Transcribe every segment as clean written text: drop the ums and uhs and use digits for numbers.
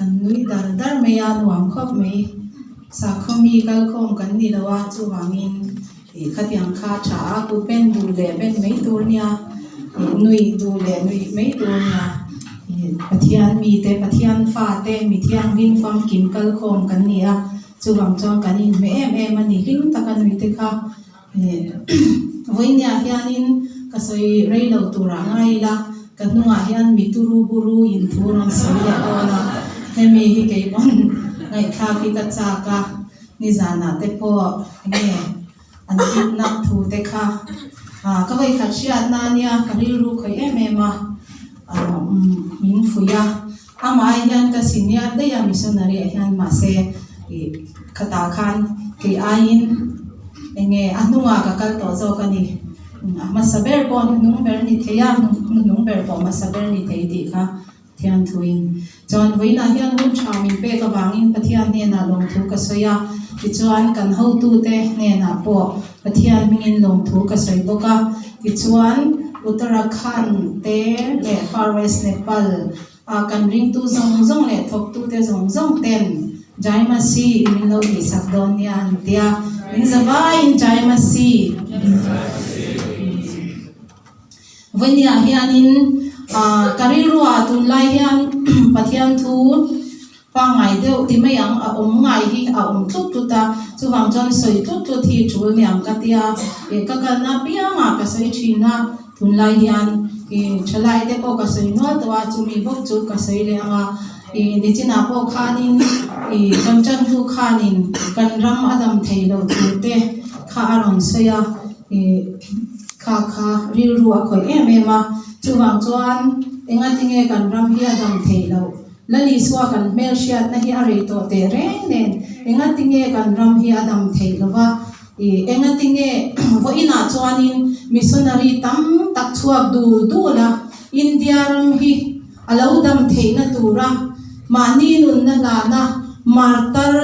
Kan nui dar dar mai a, nuam khawp mai. Sakhaw mi kalkhawm kan ni lo a, chuvangin ih khatiang kha a tha a, kut ben duh leh ben mai tur nia, ih nui duh leh nuih mai tur nia. Ih Pathian mite, Pathian fate, mi thianghlim famkim kalkhawm kan ni a, chuvang chuan kan inhmeh em em a ni, hlim taka nui te kha. Vawinia hianin ka sawi rei lo turah ngai ila, ka hnungah hian mi turu buru in thu rawn sawi leh dawn a, hemi hi keipawn ngaihthlak hi ka chak a, nizanah te pawh enge an kidnap thu te kha ka vawikhat hriatna ania ka rilru khawih em em a, min fuih a, amah hian ka senior daih a missionary ah hian mahse ih khatah khan kei aiin enge a hnungah ka kal tawh zawk a ni a hmasa ber pawh hnuhnung ber a ni thei a hnuhnung ber pawh hmasa ber a ni thei tih kha Pathian thuin chuan vawiinah hian hun tha min pek avangin Pathian hnenah lawmthu ka sawi a tichuan kan hotute hnenah pawh Pathian hmingin lawmthu ka sawi bawk a tichuan Uttarakhand te leh Far West Nepal a kan ringtu zawng zawng leh thawktute zawng zawng ten Jai Masih min lo tihsak dawn nia an ti a, min zavaiin Jai Masih. Vawinia hianin ka rilruah tunlai hian Pathian thu pangngai deuh ti mai ang a awm ngai hi a awm tlut tlut a, chuvang chuan sawi tlut tlut hi tul niang ka tia ih ka kalna apiangah ka sawi thin a, tunlai hian ih thalai te pawh ka sawi nual tawh a chumi bawk chu ka sawi leh ang a, ih nichinah pawh khanin ih kan tantu khanin kan ram a dam thei loh tur te kha a rawn sawi a ih. Kha kha rilru a khawih em em a, chuvang chuan engatinge kan ram hi a dam theih loh? Lalisua kan hmelhriatna hi a rei tawh teh reng nen engatinge kan ram hi a dam theih lo va? Ih engatinge vawiinah chuanin missionary tam tak chhuak dul dul a, India ram hi a lo dam theihna tura mahni nunna hlana martar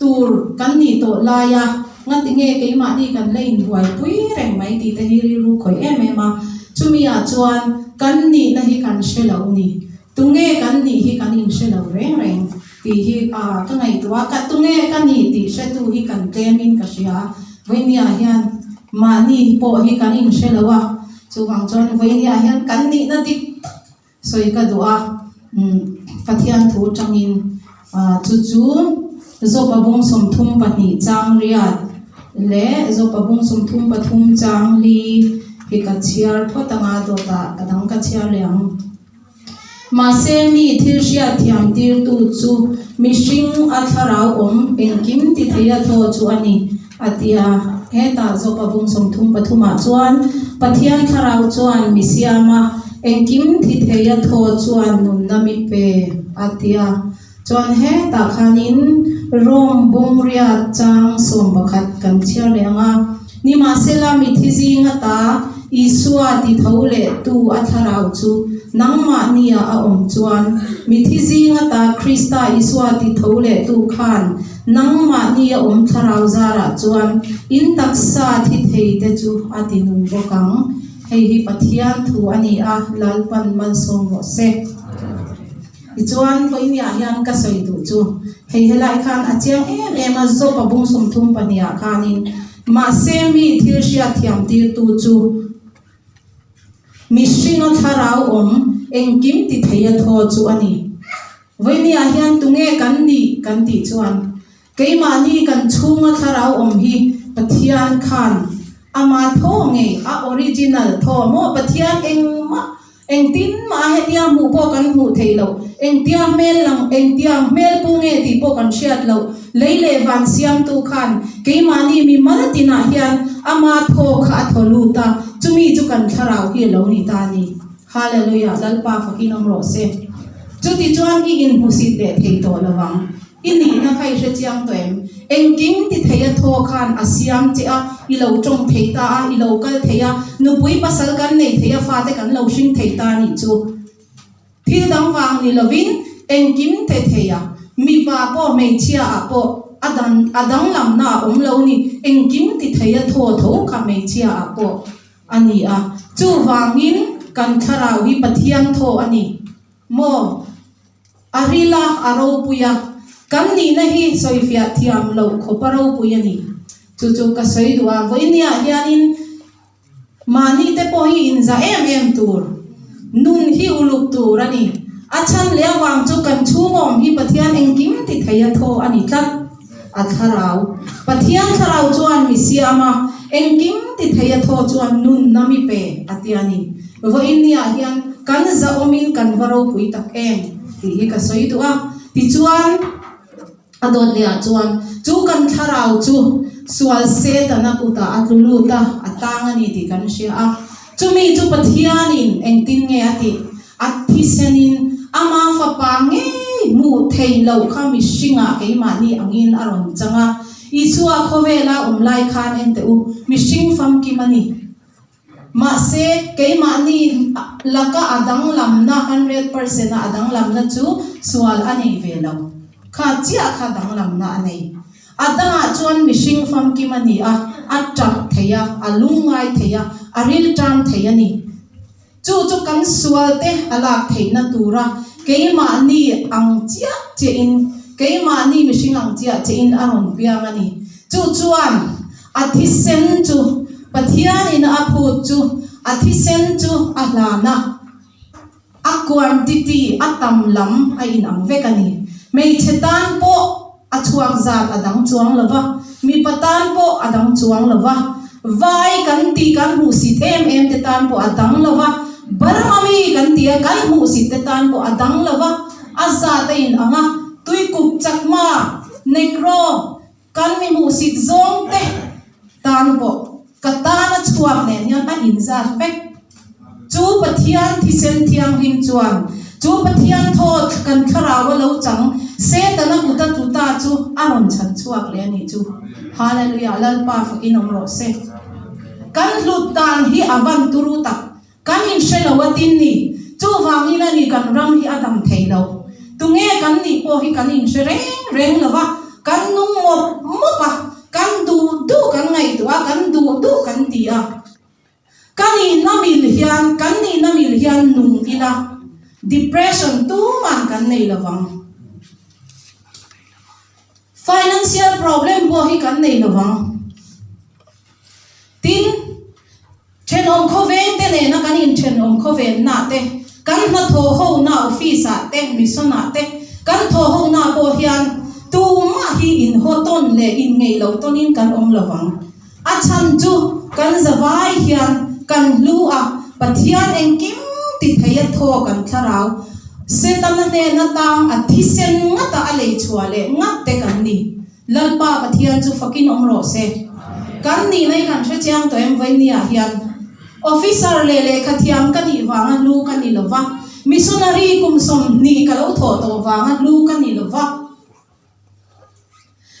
tur kan nih tawh laia Ngatinge keimahni kan la inbuaipui reng mai tih te hi rilru khawih em em a, chumi ah chuan kan nihna hi kan hre lo ni, tunge kan nih hi kan inhre lo reng reng tih hi ka ngaihtuah a, ka tunge ka nih tih hretu hi kan tlem in ka hria, vawinia hian mahni pawh hi kan inhre lo a, chuvang chuan vawinia hian kan nihna dik tak Sawi ka duh a, Pathian thu tangin chu chu Zawpa bung 32 chang riat leh Zawpa bung 33 chang li hi ka chhiar phawt anga dawtah a dang ka chhiar leh ang. Mahse mi thil hriat thiam tirtu chu mihring a thlarau awm engkim ti thei a thaw chu a ni a ti a. Hetah Zawpa bung 33 ah chuan Pathian thlarau chuan mi siam a, Engkim thi thei a thaw chuan nunna mi pe a ti a. Chuan hetah khanin Rome bungria chang 11 kan chhiar leh ang a. Nimahsela mithi zinga ta Isua ti tho leh tu a thlarau chu nangmahnia a awm chuan mithi zinga ta Krista Isua ti tho leh tu khan nangmahnia awm thlarau zarah chuan in taksa thi thei te chu a ti nung bawk ang. Hei hi Pathian thu a ni a, Lalpan malsawm rawh se. Tichuan, vawinia hian ka sawi duh chu, hei helai khan a chiang em em a, Zawpa bung 32 ah khanin, Mahse mi thil hriat thiam tirtu chu mihringa thlarau awm engkim ti thei a thaw chu a ni. Vawinia hian tunge kan nih kan tih chuan, Keimahni kan chhunga thlarau awm hi Pathian khan ama thaw ngei, a original thaw maw? Pathian engmah, engtin mah hetia hmuh pawh kan hmuh theih loh, engtia hmel lang, engtia hmel pu nge tih pawh kan hriat loh, lei leh van siamtu khan keimahni mimal tinah hian ama thaw kha a thaw lut a, chumi chu kan thlarau hi a lo ni ta a ni. Hallelujah, Lalpa fakin awm rawh se. Chutichuan i inhmusit leh thei tawh lo vang. I nihna kha i hre chiang tawh em? Engkim ti thei a thaw khan a siam che a, i lo tawng thei ta a, i lo kal thei a, nupui pasal kan nei thei a, fate kan lo hring thei ta nih chu. Thil dang vang ni lovin engkim ti thei a, mipa pawh hmeichhia ah pawh a dan a danglamna a awm lo ni, engkim ti thei a thaw tho kha hmeichhia ah pawh a ni a. Chuvangin kan thlarau hi Pathian thaw a ni maw? A ril a, a ropui a, kan nihna hi sawifiah thiam loh khawp a ropui a ni. Chu chu ka sawi duh a, vawinia hianin mahni te pawh hi inza em em tur, nun hi uluk tur a ni. A chhan leh avang chu kan chhungawm hi Pathian engkim ti thei a thaw a ni tlat. A thlarau, Pathian thlarau chuan mi siam a, engkim ti thei a thaw chuan nunna mi pe a ti a ni. Vawiinniah hian kan zahawmin kan va ropui tak em tih hi ka sawi duh a. Tichuan, a dawt lehah chuan chu kan thlarau chu sual Setana kutah a tlu lut a, a tang a ni tih kan hria a. Chumi chu Pathianin engtin nge a tih? A thisenin ama fapa ngei hmuh theih loh kha mihringah keimahni angin a rawn chang a. Isua khawvela awm lai khan en teh u, mihring famkim a ni. Mahse, keimahni laka a danglamna, 100% a a danglamna chu sual a nei ve lo. Kha chiah kha danglamna a nei. A dangah chuan mihring famkim a ni a, a tap thei a, a lungngai thei a, a rilṭam thei a ni. Chu chu kan sualte a lak theihna tura keimahni ang chiah chiahin, keimahni mihring ang chiah chiahin a rawn piang a ni. Chu chuan a thisen chu, Pathianin a phut chu, a thisen chu a hlan a, a quantity, a tam lam a inang vek a ni. Hmeichhe tan pawh A chhuak zat a dang chuang lo va, mipa tan pawh a dang chuang lo va, vai kan tih kan hmuhsit em em te tan pawh a dang lo va, Burma mi kan tih a kan hmuhsit te tan pawh a dang lo va, a zat a in ang a, tuikuk chakma, negro, kan mi hmuhsit zawng te tan pawh ka tan a chhuak nen hian a inzat vek. Chu Pathian thisen thianghlim chuan chu Pathian thaw kan thlarau a lo chang Setana kut a tlu ta chu a rawn chhan chhuak leh a nih chu. Hallelujah Lalpa fakin awm rawh se. Kan hlut dan hi a van turu tak. Kan inhre lo a tin ni. Chuvangin a ni kan ram hi a dam thei lo. Tunge kan nih pawh hi kan inhre reng reng lo va, kan nung mawp mawp a, kan duh duh kan ngaihtuah a, kan duh duh kan ti a. Ka nihna mil hian, kan nihna mil hian nung ila, depression tuman kan nei lo vang. Financial problem pawh hi kan nei lo vang. Tin, thenawm khawveng te nena kan inthenawm khawvenna te, kan hnathawh hona office ah te, mission ah te, kan thawh hona pawh hian tumah hi inhaw tawn leh inngeih lo tawnin kan awm lo vang. A chhan chu kan zavai hian kan hlu a, Pathian engkim ti thei a thaw kan thlarau Setana hnen atang a thisen ngata a lei chhuah leh ngat te kan ni. Lalpa Pathian chu fakin awm rawh se. Kan nihna hi kan hre chiang tawh em Vainia hian Officer leh lehkha thiam ka nih vanga hlu ka ni lova, Missionary kum 20 ka lo thawh tawh vanga hlu ka ni lova,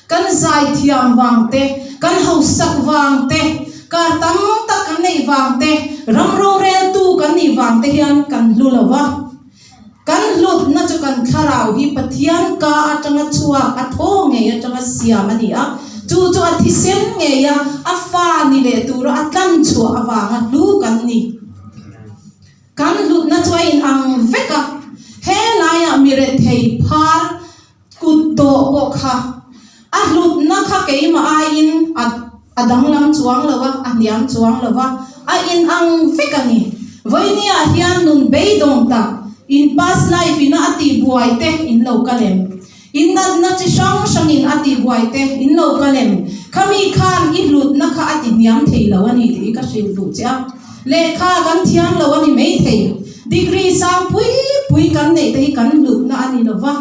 Kan zaithiam vang te, kan hausak vang te, kar tam tak kan neih vang te, ram roreltu kan nih vang te hian kan hlu lo va. Kan hlutna chu kan thlarau hi Pathian ka atanga chhuak, a thaw ngei atanga siam a ni a. Chu chu a thisen ngei a, a fa ni leh tura a tlan chhuah avanga hlu kan ni. Kan hlutna chu a inang vek a, he laiah mi rethei phar, Kut dawh pawh kha a hlutna kha keimah aiin a a danglam chuang lo a, a hniam chuang lo va, a inang vek a ni. Vawinia hian nun beidawng tak, in past life ina a tihbuai te in lo kal em? In natna chi hrang hrangin a tihbuai te in lo kal em? Khami khan i hlutna kha a tihniam thei lo a ni tih hi ka hrilh duh che a. Lehkha kan thiam lo a ni maithei. Degree sang pui pui kan neih te hi kan hlutna a ni lo va.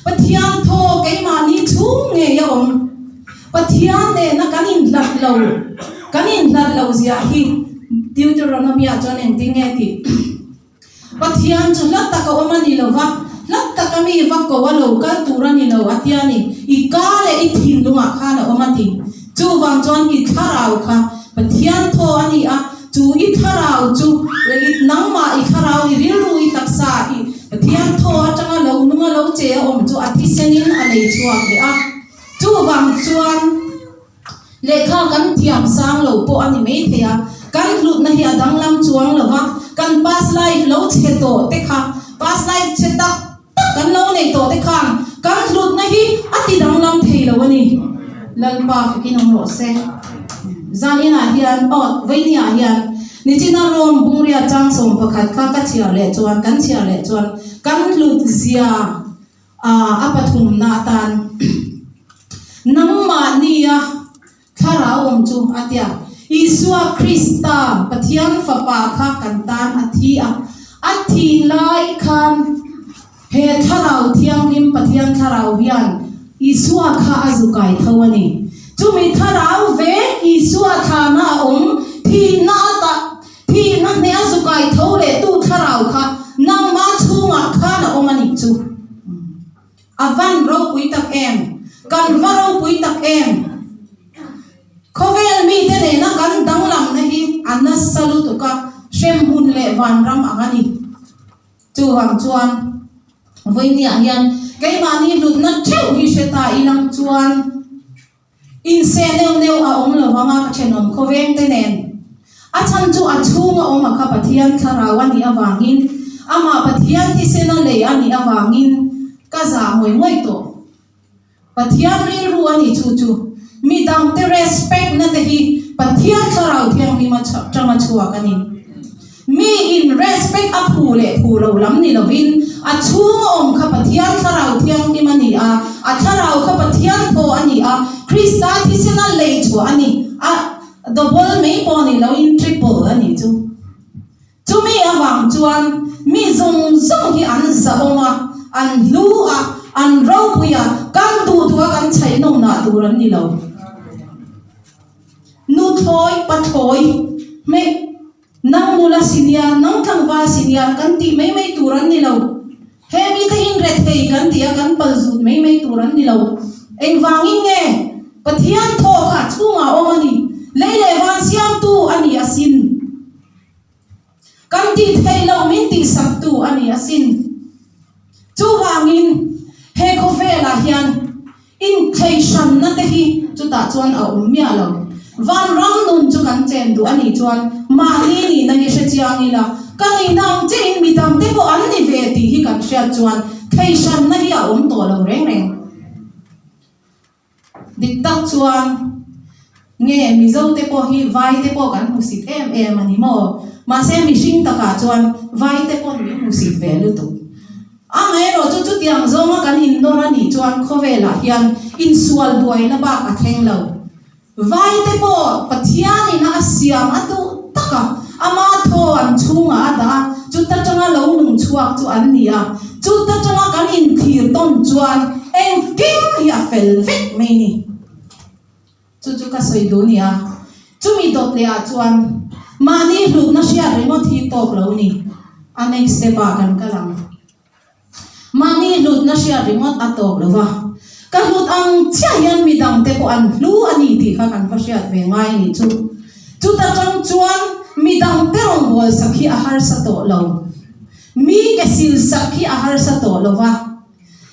Pathian thaw keimahni chhung ngei a awm. Pathian nena kan inhlat lo, kan inhlat lo ziah hi Deuteronomy-ah chuan engtin nge tih? Pathian chu hla taka awm a ni lo va, hla taka mi va ko a lo kal tur a ni lo a tia ni. I ka leh i thinlungah khan a awm a ti. Chuvang chuan i thlarau kha Pathian thaw a ni a, chu i thlarau chu i nangmah i thlarau i rilru i taksa i Pathian thaw atanga lo nunga lo che a awm chu a thisenin a lei chhuak leh a. Chuvang chuan. Lehkha kan thiam sang lo pawh a ni mai thei a, kan hlutna hi a danglam chuang lo va, kan past life lo chhe tawh te kha past life chhe tak tak kan lo nei. lo a ni. Lalpa fakin awm rawh se. Zaninah hian aw vawinia hian nichina Rome bungria chang 11 kha ka chhiar leh chuan kan chhiar leh chuan kan hlut zia a pathumna atan nangmahnia Thlarau awm chu a tia. Isua Krista, Pathian Fapa kha kan tan a thi a. A thi lai khan he Thlarau Thianghlim, Pathian Thlarau hian Isua kha a zu kai tho a ni. Chumi Thlarau vek Isua thlana a awm, thihna ata, thihna hneh a zu kai tho leh tu Thlarau kha nangmah chhungah khan a awm a nih chu. A van ropui tak em? Kan va ropui tak em? Khawvel mite nena kan danglamna hi a nasa lutuk a, hremhmun leh vanram ang a ni. Chuvang chuan vawinia hian keimahni hlutna theuh hi hre ta ilang chuan Inseh neuh neuh a awm lo vang a, ka thenawm khawveng te nen. A chhan chu a chhung a awm a kha Pathian thlarau a nih avangin, amah Pathian thisen a lei a nih avangin ka zah ngawih ngawih tawh. Pathian rilru a nih chu chu midangte respect na te hi Pathian thlarau thianghlim atanga chhuak a ni. Mi in respect a phu leh phu lo lam ni lovin a chhung a awm kha Pathian Thlarau Thianghlim a ni a, a Thlarau kha Pathian thaw a ni a, Krista thisena lei chhuah a ni a, double mai pawh ni loin triple a nih chu. Chumi avang chuan mi zawng zawng hi an zahawm a, an hlu a, an ropui a, kan duh duh a kan chhaih nawmnah tur an ni lo. Nuthlawi, pathlawi, hmeh. Nang nula senior, nang tlangval senior kan tih mai mai tur an ni lo. He mite in rethei kan tih a kan pal zut mai mai tur an ni lo. Engvangin nge Pathian thaw kha chhungah awm a ni? Lei leh van siamtu a ni asin. Kan tih theih loh min tihsaktu a ni asin. Chuvangin he khawvelah hian Inthleihranna te hi chutah chuan a awm miah lo. Vanram nun chu kan chen duh a nih chuan mahni nihna hi hre chiang ila, ka nihna ang chiahin mi dangte pawh an ni ve tih hi kan hriat chuan thleihranna hi a awm tawh lo reng reng. Dik tak chuan nge Mizo te pawh hi vai te pawh kan hmusit em em a ni maw? Mahse mihring takah chuan vai te pawh min hmusit ve lutuk. Amaherawh chu chutiang zawnga kan innawr a nih chuan khawvelah hian insual buaina bak a thleng lo. Vai te pawh Pathianin a siam a duh tak a, ama thaw an chhungah a dah a, chuta tanga lo nung chhuak chu an ni a, chuta tanga kan inthlir tawn chuan engkim hi a fel vek mai ni. Chu chu ka sawi duh nia. Chumi dawt leh ah chuan mahni hlutna hriat ringawt hi tawk lo ni. A next step ah kan kal ang. Mahni hlutna hriat ringawt a tawk lo va. Ka hlut ang chiah hian midang te pawh an hlu a ni tih kha kan va hriat ve ngai nih chu. Chuta tang chuan midang te rawngbâwl sak hi a harsa tawh lo. Mi ke sil sak hi a harsa tawh lo va.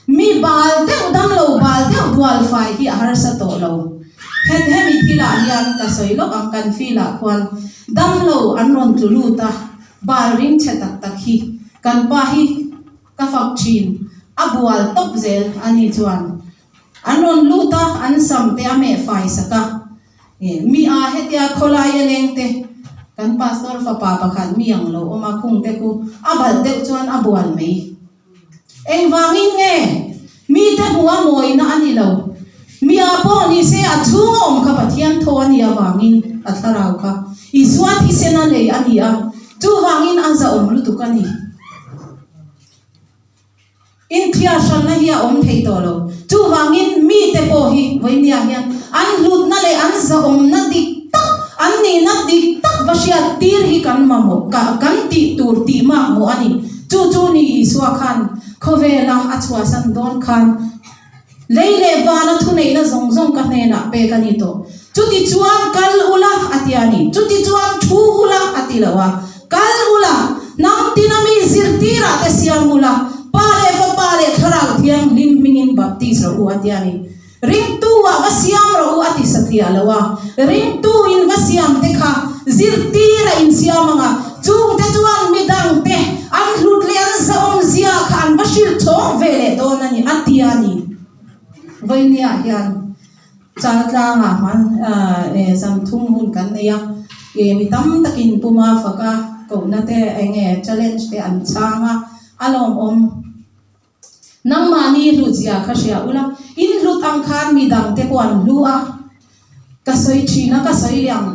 Mi bal deuh dang lo bal deuh bual fai hi a harsa tawh lo. Hen hemi thilah hian ka sawi lawk ang kan field ah khuan damlo an rawn tlu lut a, bal ring chhe tak tak hi kan pa hi ka fak thin, a bual tawp zel a nih chuan an rawn lut a, an sam te a meh fai sak a, mi a hetia khawlai a leng te kan pastor fapa pakhat mi ang lo awm a khung te khu a balh deuh chuan a bual mai. Engvangin nge mite hmuh a mawina a ni lo? Mia pawh ni se a chhung a awm kha Pathian thaw a nih avangin a thlarau kha Isua thisen a lei a ni a, chuvangin a zahawm lutuk a ni. Inthliar hranna hi a awm thei tawh lo. Chuvangin mite pawh hi vawinia hian an hlutna leh an zahawmna dik tak, an nihna dik tak va hriat tir hi kan mamawh, kan tih tur tih makmawh a ni. Chu chu ni Isua khan khawvela a chhuahsan dawn khan lei leh vana thuneihna zawng zawng ka hnenah pek a ni tawh. Chutichuan kal ula a ti a ni. Chutichuan thu ula a ti lo a. Kal ula, hnam tina mi zirtirah te siam ula, Pa leh Fapa leh Thlarau Thianghlim hmingin baptis rawh u a ti a ni. Ringtu ah va siam rawh u a ti satliah lo a, ringtu in va siam te kha zirtir a insiam ang a, chung te chuan midang te an hlut leh an zahawm zia kha an va hrilh chhawng ve leh dawn a ni a ti a ni. Vawinia hian. Chaltlangah hman zan thum hun kan nei a, ih mi tam takin puma faka kohna te eng nge challenge te an chhang a, a lawmawm. Nangmahni hlutzia kha hria ula, in hlut ang khan mi dangte pawh an hlu a, ka sawi thin a, ka sawi leh ang.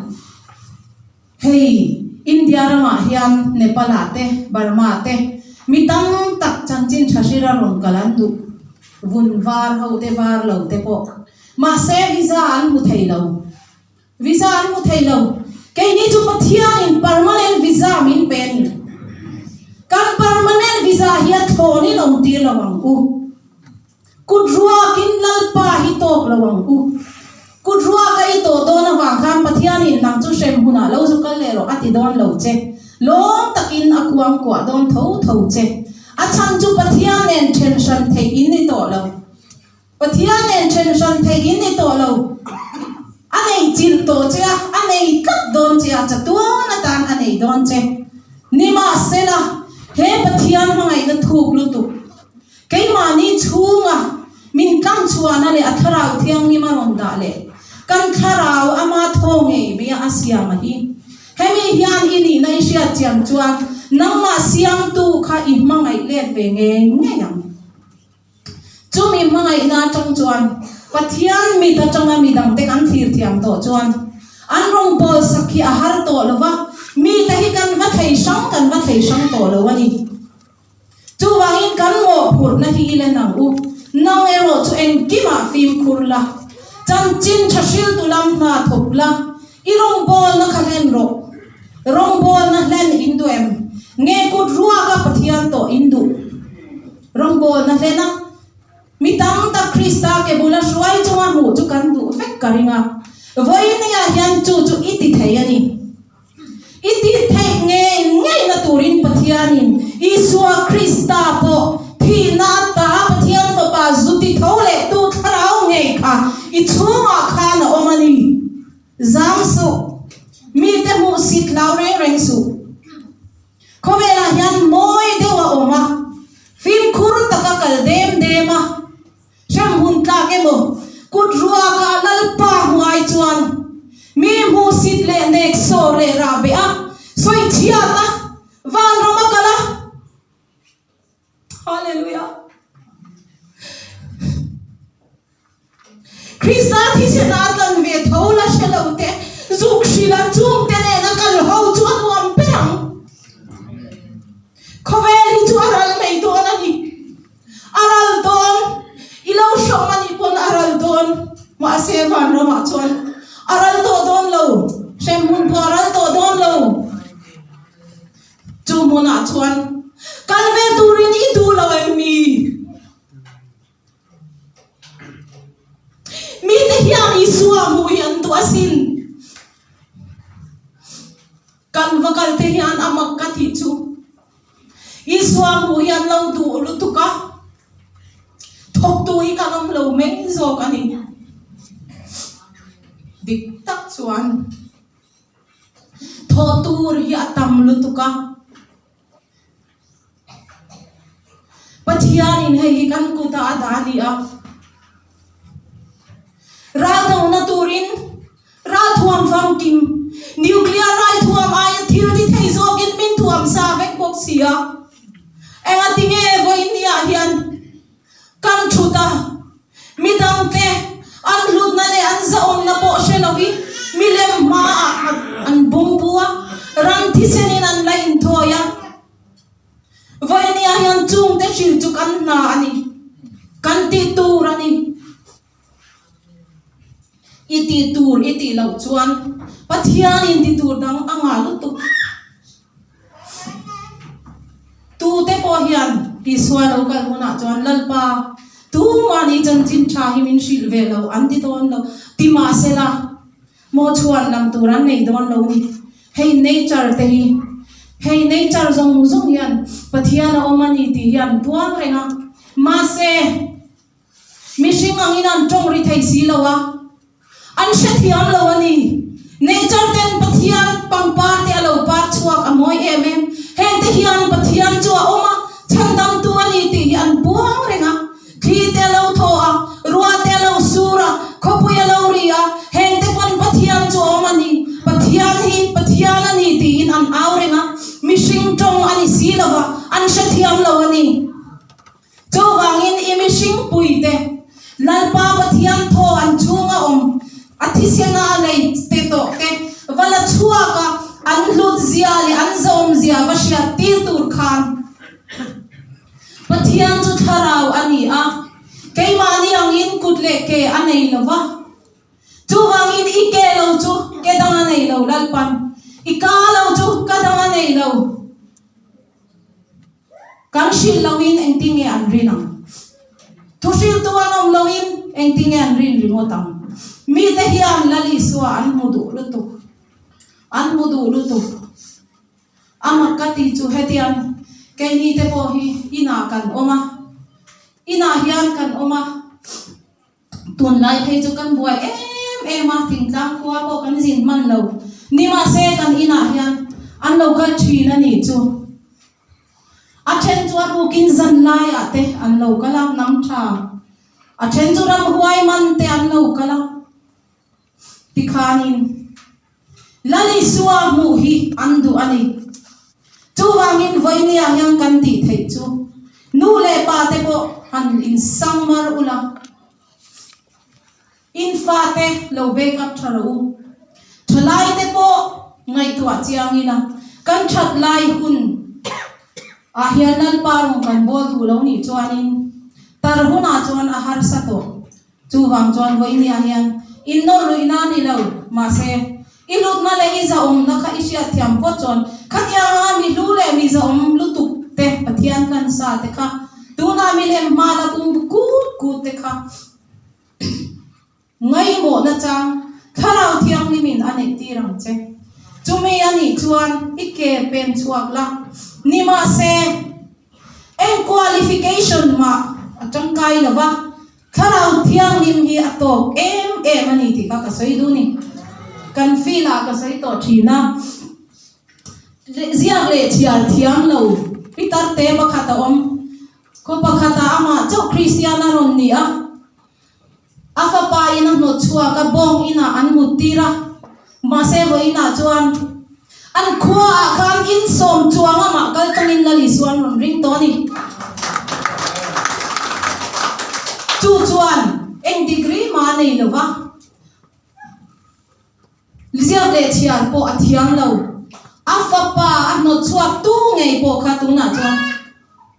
Hei India ramah hian Nepal ah te, Burma ah te mi tam tak chanchin tha hrira rawn kal an duh, vun var ho te var lo te pawh. Mahse visa an hmu thei lo. Visa an hmu thei lo. Keini chu Pathianin permanent visa min pe a ni. Kan permanent visa hi a thlawnin awm tir lo ang u. Kut ruakin Lalpa hi tawk lo ang u. Kut ruaka i tawh dawn avang khan Pathianin nang chu hrem hunah lo zu kal leh rawh a ti dawn lo che. Lawm takin a kuang kuah dawn tho tho che. A chhan chu Pathian nen then hran theih in ni tawh lo. Pathian nen then hran theih in ni tawh lo. A nei chilh tawh che a, a nei tlat dawn che a, chatuan atan a nei dawn che. Nimahsela, he Pathian hmangaihna thuk lutuk Keimahni chhunga min tlangchhuahna leh a thlarau thianghlim a rawn dah leh kan thlarau ama thaw ngei mai a siam a hi. Hemi hian i nihna i hriat chian chuan nangmah siamtu kha i hmangaih let ve ngei ngei ang. Chumi hmangaihna atang chuan Pathian mit atanga midangte kan thlir thiam tawh chuan an rawngbâwl sak hi a har tawh lo va, mite hi kan va thei hrang kan va thei hrang tawh lo a ni. Chuvangin kan mawhphurhna hi i len ang u. Nang erawh chu engkimah fimkhur la, chanchin tha hriltu lam hna thawk la, i rawngbawlna kha hlen rawh. Rawngbawlna hlen in duh em? Nge kut ruaka Pathian tawh in duh? Rawngbawlna hlen a, mi tam tak Krista ke bula hruai chunga hmuh chu kan duh vek ka ring a. Vawinia hian chu chu i ti thei a ni. I tih theih ngei ngeina turin Pathianin Isua Krista pawh thihna ata Pathian Fapa zu ti tho leh tu thlarau ngei kha i chhungah khan a awm a ni. Zam suh. Mite hmuh sit hlau reng reng suh. Khawvelah hian mawi deuh a awm a, fimkhur taka kal dem dem a, Hrem hun tlak emaw, kut ruaka Lalpa hmuai chuan mi hmuhsit leh nek sawr leh rah beh a, sawi chhiat a, vanram a kal a. Hallelujah! Krista thisen a tlan ve tho la hre lo te, zuk hrilh a chungte nen a kal ho chu a nuam ber ang. Khawvel hi chu a ral mai dawn a ni. A ral dawn, i lo hrawm a nih pawn a ral dawn, mahse vanramah chuan a ral tawh dawn lo, hremhmun pawh a ral tawh dawn lo. Chu hmunah chuan kal ve turin i duh lo em mi? Mite hian Isua hmuh hi an duh asin. Kan va kal te hian a mak ka tih chu Isua hmuh hi an lo duh lutuk a, thawktu hi kan awm lo mai zawk a ni. Dik tak chuan thawh tur hi a tam lutuk a, Pathianin hei hi kan kutah a dah a ni a, raldohna turin Ralthuam famkim, nuclear ralthuam aia thil ti thei zawkin min thuam sa vek bawk si a. Engati nge vawiinniah hian kan thut a, midangte an hlutna leh an zahawmna pawh hre lovin milem hmaah an bungbu a, ram thisenin an la inthawi a. Vawiinniah hian chungte hrilh chu kan hna a ni, kan tih tur a ni. I tih tur i tih loh chuan Pathianin ti tur dang a ngah lutuk. Tute pawh hian Isua lo kal hunah chuan Lalpa tumah ni chanchin tha hi min hrilh ve lo an ti dawn lo ti mahsela maw chhuan lam tur an nei dawn lo ni. Hei nature te hi hei nature zawng zawng hian Pathian a awm a ni tih hi an puang reng a mahse Mihring angin an tawng ri thei si lo a, an hrethiam lo a ni. Nature ten Pathian pangpar te a lo par chhuak a mawi em em. Hengte hian Pathian chu a awm a, chhandamtu a ni tih hi an puang reng a. Thli te a lo thaw a, ruah te a lo sur a, khawpui a lo ri. ṭawng a ni si lo va, an hrethiam lo a ni. Chuvangin i mihring puite, Lalpa Pathian thaw an chhunga awm, a thisena a lei te tawh te va la chhuak a, an hlut zia leh an zawm zia va hriat tir tur khan Pathian chu thlarau a ni a, keimahni angin kut leh ke a nei lo va. Chuvangin i ke lo chu ke dang a nei lo Lalpan, i ka lo chu ka dang a nei lo. Kan hrilh loin engtin nge an rin ang? Thu hrilhtu an awm loin engtin nge an rin ringawt ang? Mite hian Lal Isua an hmu duh lutuk. An hmu duh lutuk. A mak ka ti chu hetiang keini te pawh hi inah kan awm a, inah hian kan awm a. Tunlai phei chu kan buai em em a, thingtlang khua pawh kan zin hman lo. Nimahse kan inah hian an lo kal thin a nih chu. A then chu a rukin zan laiah te an lo kal a, hnam tha. A then chu ramhuai man te an lo kal a. Tikhanin Lal Isua hmuh hi an duh a ni. Chuvangin vawinia hian kan tih theih chu nu leh pa te pawh han insang mar ula, in fate lo back up tha rawh u. Thalai te pawh ngaihtuah chiang ila kan that lai hun ah hian Lalpa rawn kan bawl duh lo nih chuanin tar hunah chuan a harsa tawh. Chuvang chuan vawinia hian in nawr luihna a ni lo, mahse, i lutna leh i zahawmna kha i hriatthiam phawt chuan khatiang anga mi hlu leh mi zahawm lutuk te Pathian kan sa te kha tunah milem hma la pum kut kut te kha ngaihmawhna chang Thlarau Thianghlimin a neih tir ang che. Chumi a nih chuan i ke pen chhuak la, nimahse, eng qualification mah a tangkai lo va, Thlarau Thianghlim hi a tawk em em a ni tih kha ka sawi duh ni. Kan field ah ka sawi tawh thin a, ziak leh chhiar thiam lo Peter te pakhat a awm. Khaw pakhatah amah chauh Kristian a rawn ni a, a fapa in a hnawt chhuak a, bawng inah an mut tir a, mahse vawiinah chuan An khuaah khan insawm chuang amah kal tangin Lal Isua an rawn ring tawh a ni. Chu chuan eng degree mah a nei lo va, ziak leh chhiar pawh a thiam lo. A fapa a hnawt chhuak tu ngei pawh kha tunah chuan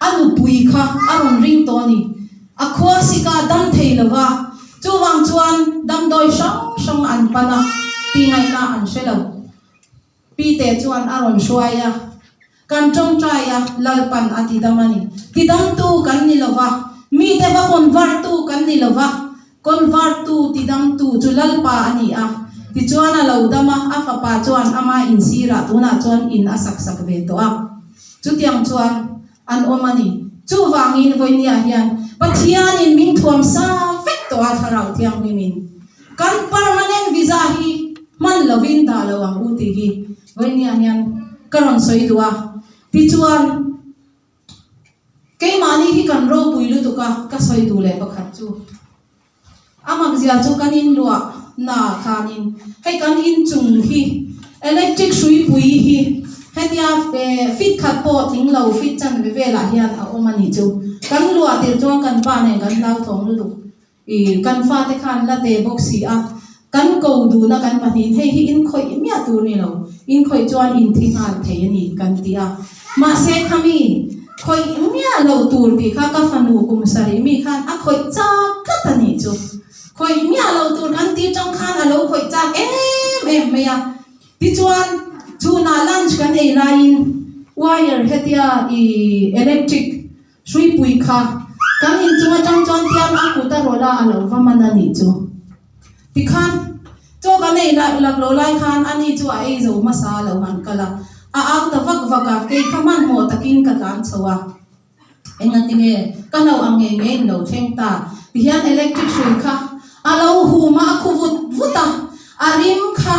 a nupui kha a rawn ring tawh a ni. A khua sika dam thei lo va, chuvang chuan damdawi hrang hrang an pan a, tingaihna an hre lo. Pite chuan a rawn hruai a, Kan tawngtai a, Lalpan a tidam a ni. Tidamtu kan ni lo va, mite va convert-tu kan ni lo va, convert-tu, tidamtu chu Lalpa a ni a. Tichuan a lo dam a, a fapa chuan ama insirah tunah chuan in a sak sak ve tawh a. Chutiang chuan an awm a ni. Chuvangin vawinia hian Pathianin min thuam sa vek tawh a Thlarau Thianghlimin. Kan permanent visa hi hman lovin dah lo ang u tih hi vawinia hian ka rawn sawi duh a. Tichuan, keimahni hi kan ropui lutuk a, ka sawi duh leh pakhat chu a makzia chu kan inluah naah khanin hei kan inchung hi electric hruipui hi hetia fit khat pawh tling lo fit chanve velah hian a awm a nih chu. Kan luah tirh chuan kan pa nen kan hlauthawng lutuk. I kan fate khan la te bawk si a, kan ko duhna kan pahnihin hei hi in khawih miah tur ni lo, in khawih chuan in thi nghal thei a ni kan ti a. Mahse khami khawih miah lo tur tih kha ka fanu kum sarih mi khan a khawih chak tlat a nih chu. Khawih miah lo tur kan tih tang khan a lo khawih chak em em mai a. Tichuan chhunah lunch kan ei laiin wire hetia i electric Hruipui kha kan inchung atang chuan tiang a kut a rawlh a, a lo va man a nih chu. Tikhan chaw kan ei lak lak lo lai khan ani chu a ei zo hmasa a lo han kal a, a au ta vak vak a, kei kha hmanhmawh takin ka tlan chho a, engatinge ka hlo ang ngei ngei in lo thleng ta tihian electric hrui kha a lo hum a, a khu vut vut a, a rim kha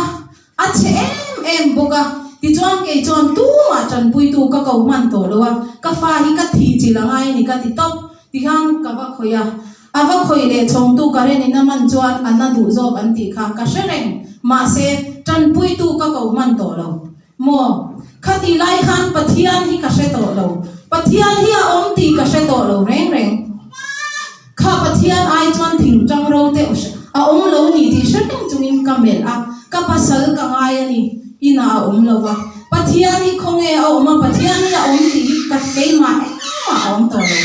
A chhe em em bawk a, tichuan kei chuan tumah tanpuitu ka ko hman tawh lo a, ka fa hi ka thih chilh a ngai a ni ka ti tawp, tihian ka va khawih a, a va khawih leh chhawngtu ka renin a man chuan a na duh zawk an tih kha ka hre reng, mahse tanpuitu ka ko hman tawh lo. Maw? Khatih lai khan Pathian hi ka hre tawh lo. Pathian hi a awm tih ka hre tawh lo reng reng. Kha Pathian ai chuan thing tang ro te a awm lo ni tih hre reng chungin ka melh a, ka pasal ka ngai a ni, inah a awm lo va. Pathian hi khawnge a awm a, Pathian hi a awm tih hi ka keimah engmah a awm tawh lo.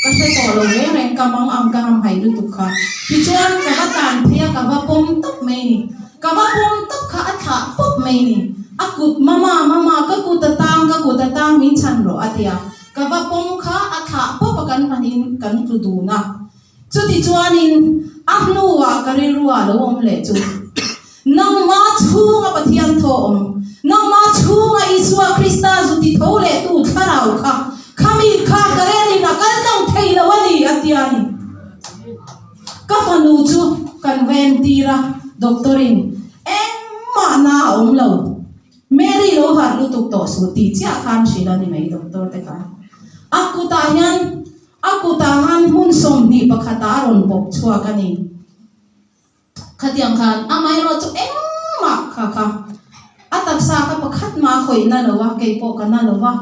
Ka hre tawh lo reng reng, ka mang ang ka hamhaih lutuk kha. Tichuan ka va tan phei a, ka va pawm tawp mai ni. Ka va pawm tawp kha a thlah pawp mai ni. A kut, Mama, mama, ka kut a tang, ka kut a tang, min chhan rawh a ti a. Ka va pawm kha a thlah pawp a kan hmanin kan tlu dun a. Chutichuanin a hnuah ka rilruah lo awm leh chu, Nangma chhunga Pathian thaw awm, nangma chhunga Isua Krista zu ti tho leh tu thlarau kha, khami kha ka relin a kal tlang thei lo a ni, a ti a ni. Ka fanu chu kan va entir a, doctor in engmah na a awm lo. Mary lo harh lutuk tawh suh tih chiah khan hrilh a ni mai doctor te khan. A kutah hian a kutah khan hmun 21 ah a rawn bawk chhuak a ni. Khatiang khan amaherawh chu engmah kha kha a taksa kha pakhat mah a khawih na lo a, kei pawh ka na lo va.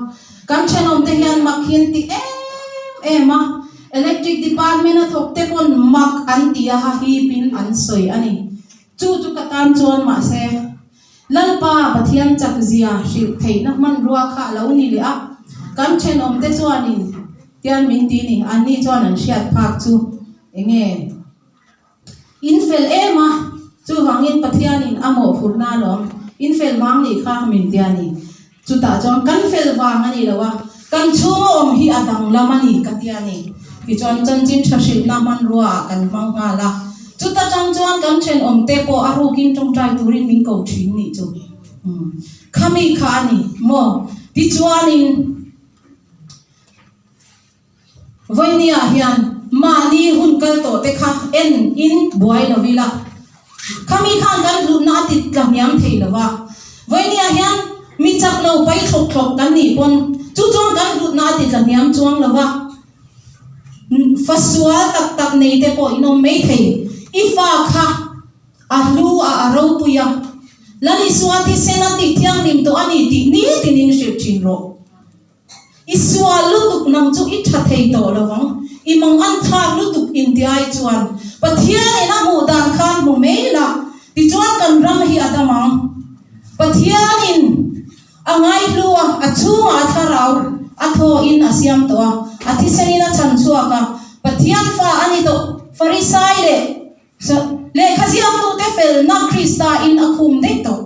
Kan thenawm te hian mak hi an ti em em a, electric department a thawk te pawn mak an ti a ha hip in an sawi a ni. Chu chu ka tan chuan mahse Lalpa Pathian chak zia hrilh theihna hmanrua kha a lo ni leh a, kan thenawmte chuanin tian min ti ni, anni chuan an hriat phak chu enge in fel em a, chuvangin Pathianin a mawhphurhna alawm, in fel vang nih kha min ti a ni. Chutah chuan kan fel vang a ni lo a, kan chhunga awm hi a danglam a ni ka ti a ni. Tichuan chanchin tha hrilhna hmanrua ah kan hmang nghal a, chuta tang chuan kan thenawmte pawh a rukin tawngtai turin min ko thin nih chu. Umm khami kha a ni maw? Tichuanin. Vawinia hian mahni hun kal tawh te kha en in buai lo ila, khami khan kan hlutna a ti tla hniam thei lo va. Vawinia hian mi chak lo pai thlawk thlawk kan nih pawn chu chuan kan hlutna a ti tla hniam chuang lo va. Fa sual tak tak nei te pawh in awm mai thei. I fa kha a hlu a a ropui a, Lalisua thisen a tih thianghlim tawh a ni tih nitin in hrilh thin rawh. I sual lutuk nang chu i tha thei tawh lo vang. I mang an thlak lutuk inti ai chuan Pathianin a hmuh dan khan hmu mai la, tichuan kan ram hi a dam ang. Pathianin a ngaihlu a, a chhungah a thlarau a thawhin a siam tawh a, a thisenin a chhan chhuak a, Pathian fa a ni tawh. Farisai leh lehkha ziaktute felna Krista in a khum daih tawh.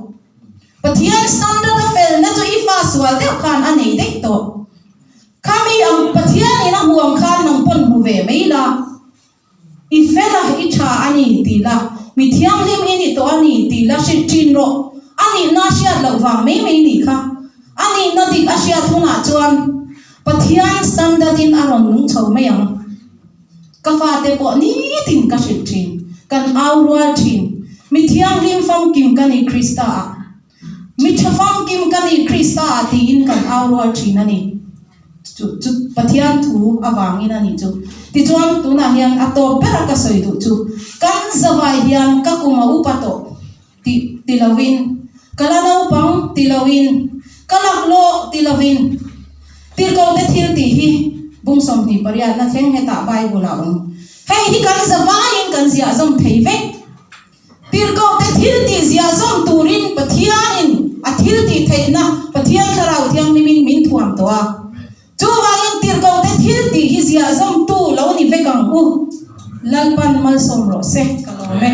Pathian standard a felna chu i fa sual deuh khan a nei daih tawh. Khami ang Pathian in a hmu ang khan nang pawn hmu ve mai la. I fel a, i tha a ni ti la, mi thianghlim i ni tawh a ni ti la hrilh thin rawh. A nihna a hriat loh vang mai mai ni kha. A nihna dik a hriat hunah chuan Pathian standard in a rawn nung chho mai ang. Ka fate pawh nitin ka hrilh thin, kan au rual thin. Mi thianghlim famkim ka ni Krista ah, mi tha famkim ka ni Krista ah tiin kan au rual thin a ni. Chu chu Pathian thu avangin a ni chu. Tichuan tunah hian a tawp bera ka sawi duh chu, kan zavai hian ka kum a upa tawh tih ti lovin, ka la naupang ti lovin, ka laklawh ti lovin, Tirhkohte thil tih hi bung 28 na thleng hetah Bible ah awm. Hei hi kan zavaiin kan ziah zawm thei vek. Tirhkohte thil tih ziah zawm turin Pathianin a thil tih theihna Pathian Thlarau Thianghlimin min thuam tawh a. Chuvangin tirhkohte thil tih hi ziah zawmtu lo ni vek ang u. Lalpan malsawm rawh se ka lawm e.